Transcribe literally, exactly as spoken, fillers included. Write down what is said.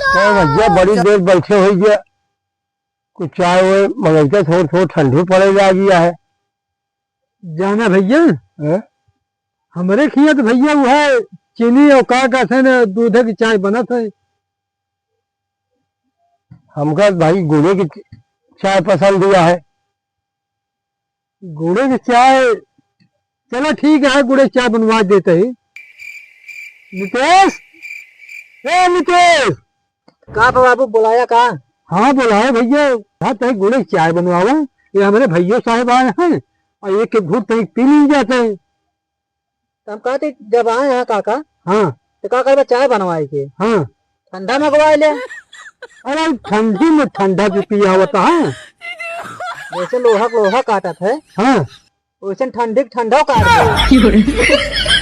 तो भैया बड़ी देर बैठे होइ गया, कुछ चाय वाय मंगइते, थोड़ थोड़ ठंडी पड़े लागी है। जाना भैया, हैं? हमरे खिया तो भैया वो है चीनी और का कहते हैं ना, दूध की चाय बनत है। हमका भाई गुड़े की चाय पसंद हुआ है। गुड़े की चाय, चलो ठीक है, गुड़े की चाय बनवा देते ही। नितेश, ए नितेश। का बा बाबू, बुलाया का? हाँ बुलाया भैया, हाँ तही गुड़े की चाय बनवावा। ये हमरे भैया साहब आए हैं और एक एक घूंट तही पी ली जाते हैं। तो हम कहते जब आए हैं काका, हाँ। तो का करबे चाय बनवाए के? हाँ। ठंडा मंगवा ले। अरे ठंडी में ठंडा जो पिया होता है। जैसे लोहा के लोहा काटत है, हाँ। वैसे ठंडी के ठंडा काट दे।